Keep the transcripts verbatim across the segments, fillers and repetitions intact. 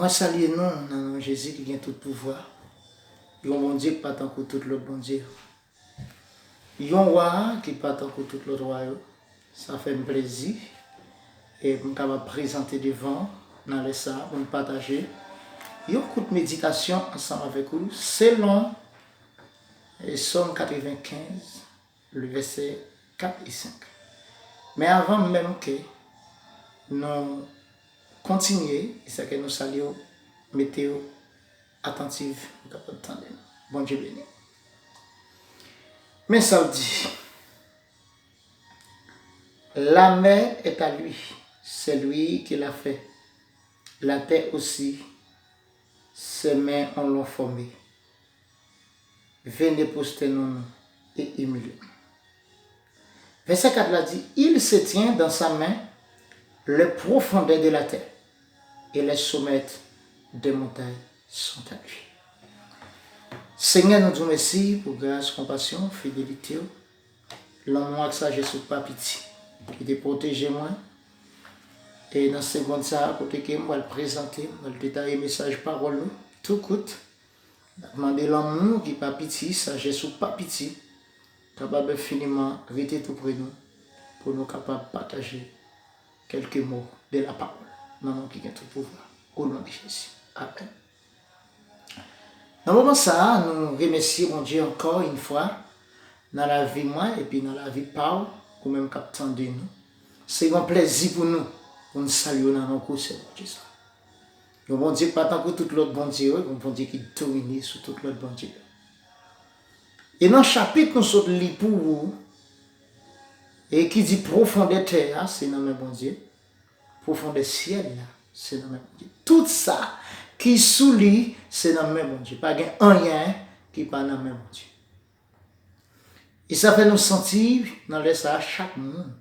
Mwen salye nou nan non Jezi ki gen tout pouvwa. Yon Bondye ki pa tankou tout lòt bondye. Yon wa ki pa tankou tout lòt wa yo. Sa fè m plezi e pou m kapab prezante devan w nan lè sa a pou n pataje yon kout meditasyon ansanm avèk ou selon e Sòm katrevenkenz, le vèsè kat e senk. Men avan menm ke nou kontinye, e sa ke nou salye w, mete w atantiv, ou kapab tande nou. Bondye beni. Men sa l di, La mer est à lui, c'est lui qui l'a fait. La terre aussi, ses mains en l'ont formée. Venez, prosternons-nous et humilions-nous. Vèsè kat la di, Il se tient dans sa main les profondeurs de la terre, et les sommets des montagnes sont à lui. Senyè, nou di w mèsi pou gras, konpasyon, fidelite w, lanmou ak sajès ou pa piti, ki te pwoteje mwen. E nan segond sa a, kote ke m pral prezante, m pral detaye mesaj pawòl ou, tou kout, n ap mande lanmou ki pa piti, sajès ou pa piti, kapab enfiniman rete tou pre nou, pou nou kapab pataje quelques mots de la parole. Nan non ki gen tout pouvwa, au nom de Jésus. Amen. Nan moman sa a, nou remèsye Bondye ankò yon fwa nan lavi mwen epi nan lavi pa w, ou menm k ap tande nou. Se yon plèzi pou nou, pou n salye w nan non gwosè Bondye sa. Yon Bondye ki pa tankou tout lòt bondye yo, yon Bondye ki domine sou tout lòt bondye yo. E nan chapit nou sot li pou ou, e ki di pwofondè tè a, se nan men Bondye, pwofondè syèl la, se nan men Bondye. Tout sa ki sou li, se nan men Bondye. Pa gen anyen ki pa nan men Bondye. E sa fè nou santi, nan lè sa a, chak moun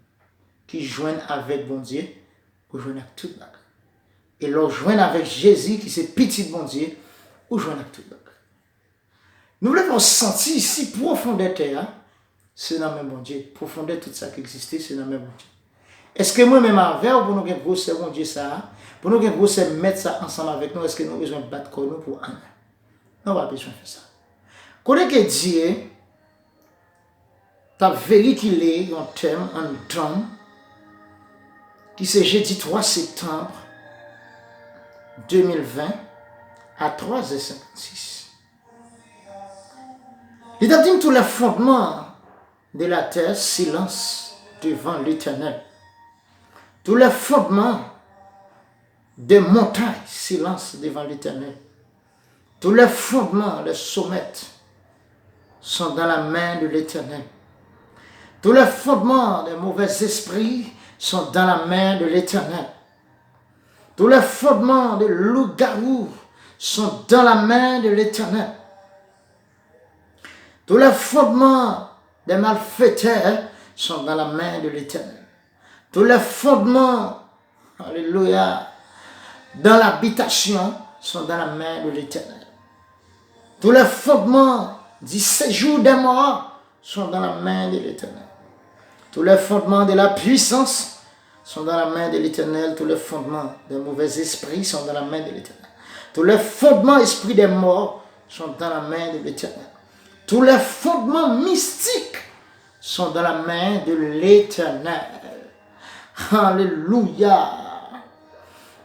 ki jwenn avèk Bondye, ou jwenn ak tout bagay. E lè w jwenn avèk Jezi, ki se Pitit Bondye, ou jwenn ak tout bagay. Nou vle fè w santi si pwofondè tè a, se nan men Bondye. Pwofondè tout sa ki egziste, se nan men Bondye. Èske mwen menm avè w, pou nou gen gwosè Bondye sa a, pou nou gen gwosè Mèt sa a ansanm avèk nou, èske nou bezwen bat kò nou pou anyen? Non, w pa bezwen fè sa. Kote ke Dye t ap veyikile yon tèm anndan m, ki se jedi twa septanm de mil ven a twa zè senkannsis. Li t ap di m, Tous les fondements de la terre, silence devant l'Éternel. Tous les fondements des montagnes, silence devant l'Éternel. Tous les fondements, les sommets, sont dans la main de l'Éternel. Tous les fondements des mauvais esprits sont dans la main de l'Éternel. Tous les fondements de loup-garou sont dans la main de l'Éternel. Tous les fondements des malfaiteurs sont dans la main de l'Éternel. Tous les fondements, alléluia, dans l'habitation sont dans la main de l'Éternel. Tous les fondements du séjour des morts sont dans la main de l'Éternel. Tous les fondements de la puissance sont dans la main de l'Éternel. Tous les fondements des mauvais esprits sont dans la main de l'Éternel. Tous les fondements, esprits des morts, sont dans la main de l'Éternel. Tous les fondements mystiques sont dans la main de l'Éternel. Alléluia.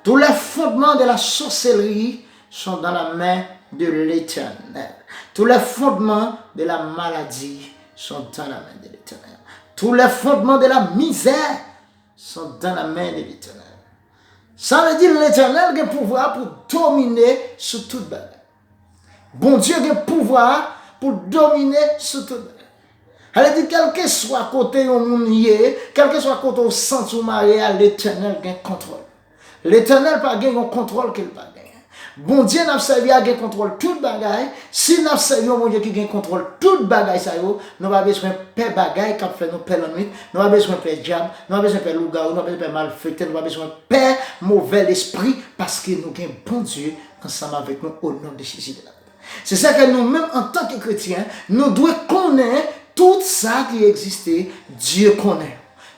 Tous les fondements de la sorcellerie sont dans la main de l'Éternel. Tous les fondements de la maladie sont dans la main de l'Éternel. Tous les fondements de la misère sont dans la main de l'Éternel. Sa vle di Letènèl gen pouvwa pou domine sou tout bagay. Bondye gen pouvwa pou domine sou tout bagay. Sa vle di, kèlkeswa kote yon moun ye, kèlkeswa kote w santi w mare a, Letènèl gen kontwòl. Letènèl pa gen yon kontwòl ke l pa genyen. Bondye n ap sèvi a gen kontwòl tout bagay. Si n ap sèvi yon Bondye ki gen kontwòl tout bagay sa yo, nou pa bezwen pè bagay k ap fè nou pè lannwit, nou pa bezwen pè dyab, nou pa bezwen pè lougawou, nou pa bezwen pè malfektè, nou pa bezwen pè movè lespri, paske nou gen Bondye ansanm avèk nou, o non de Jezi de Nazarèt. Se sa ke nou menm, antanke kretyen, nou dwe konnen tout sa ki egziste, Dye konnen.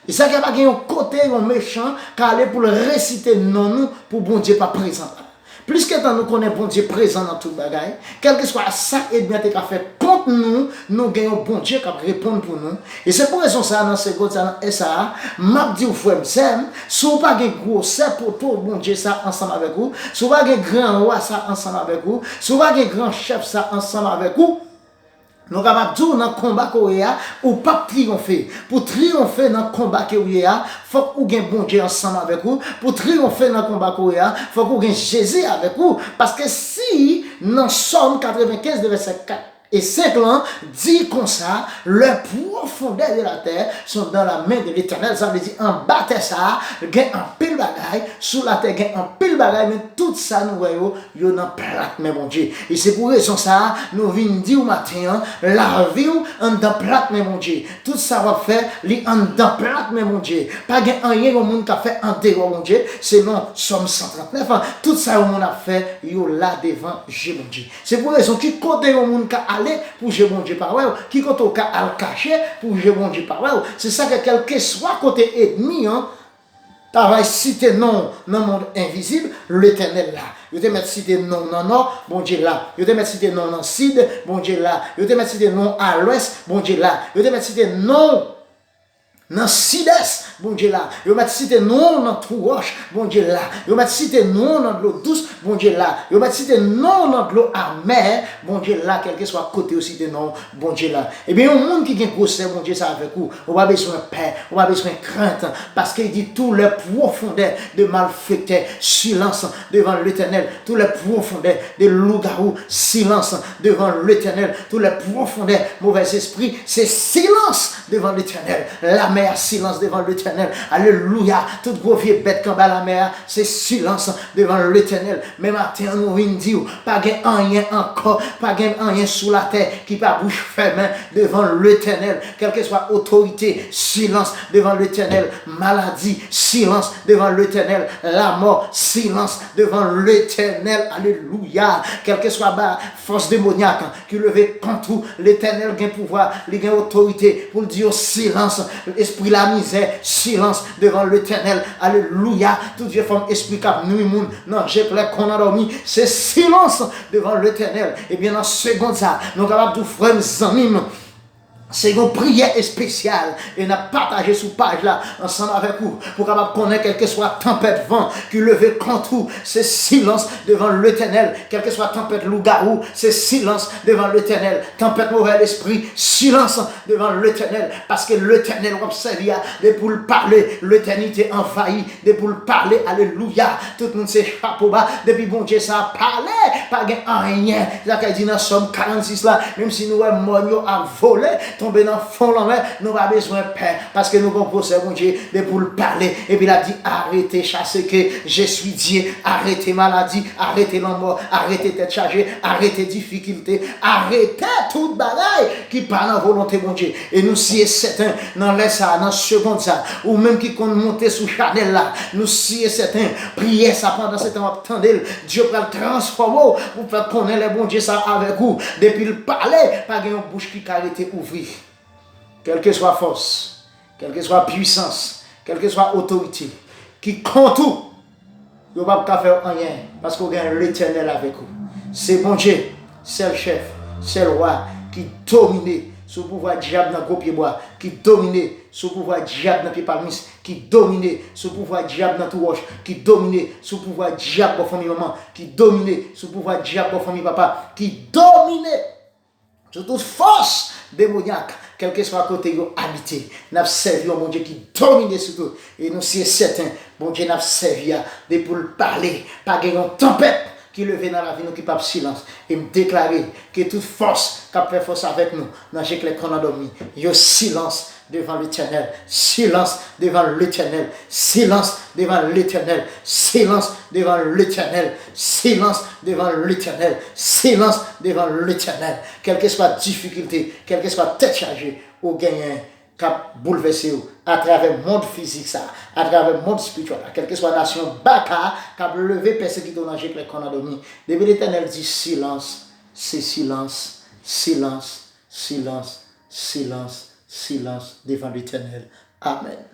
E sa ke pa gen yon kote yon mechan ka ale pou l resite non nou pou Bondye pa prezan la. Plis ke tan nou konnen Bondye prezan nan tout bagay, kèlkeswa sa ènmi an te ka fè kont nou, nou gen yon Bondye k ap reponn pou nou. E se pou rezon sa a, nan segonn sa a, nan è sa a, m ap di w, frè m, sè m, si w pa gen gwosè poto Bondye sa ansanm avèk ou, si w pa gen gran wa sa ansanm avèk ou, si w pa gen gran chèf sa ansanm avèk ou, nou kapab di w nan konba ke w ye a, ou p ap triyonfe. Pou triyonfe nan konba ke w ye a, fòk ou gen Bondye ansanm avèk ou. Pou triyonfe nan konba ke w ye a, fòk ou gen Jezi avèk ou. Paske si nan Sòm katrevenkenz de vèsè kat e senk lan di konsa, les profondeurs de la terre sont dans la main de l'Éternel. Sa vle di anba tè sa a, gen anpil bagay, sou latè gen anpil bagay, men tout sa nou wè yo, yo nan plat men Bondye. E se pou rezon sa a, nou vin di w maten an, lavi w anndan plat men Bondye. Tout sa w ap fè, li anndan plat men Bondye. Pa gen anyen yon moun ka fè andeyò Bondye, selon Sòm san trannèf an. Tout sa yon moun ap fè, yo la devan je Bondye. Se pou rezon ki kote yon moun ka ale pou je Bondye pa wè w, ki kote w ka al kache pou je Bondye pa wè w. Se sa ke kèlkeswa kote ènmi an ta va site non w nan mond envizib, Letènèl la. Yo te mèt site non w nan nò, Bondye la. Yo te mèt site non w nan sid, Bondye la. Yo te mèt site non w a lwès, Bondye la. Yo te mèt site non w nan sidès, Bondye la. Yo mèt site non w nan twou wòch, Bondye la. Yo mèt site non w nan dlo dous, Bondye la. Yo mèt site non w nan dlo amè, Bondye la, kèlkeswa kote yo site non w, Bondye la. Ebyen, yon moun ki gen gwosè Bondye sa avèk ou, ou pa bezwen pè, ou pa bezwen krent, paske li di, tous les profondeurs de malfaiteurs, silence devant l'Éternel. Tous les profondeurs de loup-garou, silence devant l'Éternel. Tous les profondeurs, mauvais esprits, se silans devan Letènèl. Lamè a, silans devan Letènèl. Alelouya. Tout gwo vye bèt k anba lamè a, se silans devan Letènèl. Men maten an, nou vin di w, pa gen anyen ankò, pa gen anyen sou latè ki pa bouch fèmen devan Letènèl. Kèlkeswa otorite, silans devan Letènèl. Maladi, silans devan Letènèl. Lamò, silans devan Letènèl. Alelouya. Kèlkeswa ba fòs demonyak ki leve kont ou, Letènèl gen pouvwa, li gen otorite pou l di yo silans. Espri lamizè, silans devan Letènèl. Alelouya. Tout vye fòm espri k ap nwi moun nan je klè kon nan dòmi, se silans devan Letènèl. Ebyen, nan segonn sa, nou kapab di w, frè m, zanmi m, se yon priyè espesyal e n ap pataje sou paj la ansanm avèk ou pou w kapab konnen kèlkeswa tanpèt van ki leve kont ou, se silans devan Letènèl. Kèlkeswa tanpèt lougawou, se silans devan Letènèl. Tanpèt movè lespri, silans devan Letènèl. Paske Letènèl w ap sèvi a, depi w pale, letènite anvayi. Depi w pale, alelouya, tout moun se chapo ba. Depi Bondye sa pale, pa gen anyen. Se sa k di nan Sòm karannsis la, menm si nou wè mòn yo ap vole, tonbe nan fon lanmè, nou pa bezwen pè, paske nou gon gwosè Bondye. Depi w pale, epi l ap di, arete chase ke je suis Dieu, arete maladi, arete lanmò, arete tèt chaje, arete difikilte, arete tout bagay ki pa nan volonte Bondye. E nou si e sèten, nan lè sa a, nan segonn sa a, ou menm ki konn monte sou chanèl la, nou si e sèten, priyè sa, pandan se tan w ap tande l, Dye pral transfòme w pou fè konnen lè Bondye sa avèk ou. Depi l pale, pa gen yon bouch ki ka rete ouvri. Kèlkeswa fòs, kèlkeswa pwisans, kèlkeswa otorite ki kont ou, yo p ap ka fè w anyen, paske w gen Letènèl avèk ou. Se Bondye, sèl chèf, sèl wa ki domine sou pouvwa dyab nan gwo pyebwa, ki domine sou pouvwa dyab nan pye palmis, ki domine sou pouvwa dyab nan twou wòch, ki domine sou pouvwa dyab bò fanmi manman, ki domine sou pouvwa dyab bò fanmi papa, ki domine sou tout fòs demonyak, kèlkeswa kote yo abite. N ap sèvi yon Bondye ki domine sou tout. E nou si e sèten, Bondye n ap sèvi a, depi l pale, pa gen yon tanpèt ki leve nan lavi nou ki p ap silans. E m deklare ke tout fòs k ap fè fòs avèk nou nan je klè kon nan dòmi, yo silans devan Letènèl, silans devan Letènèl, silans devan Letènèl, silans devan Letènèl, silans devan Letènèl, silans devan Letènèl. Kèlkeswa difikilte, kèlkeswa tèt chaje ou genyen k ap boulvèse w atravè mond fizik sa, atravè mond espirityèl la, kèlkeswa nasyon baka k ap leve pèsekite w nan je klè kon nan dòmi, depi Letènèl di silans, se silans, silans, silans, silans, silans devan Letènèl. Amèn.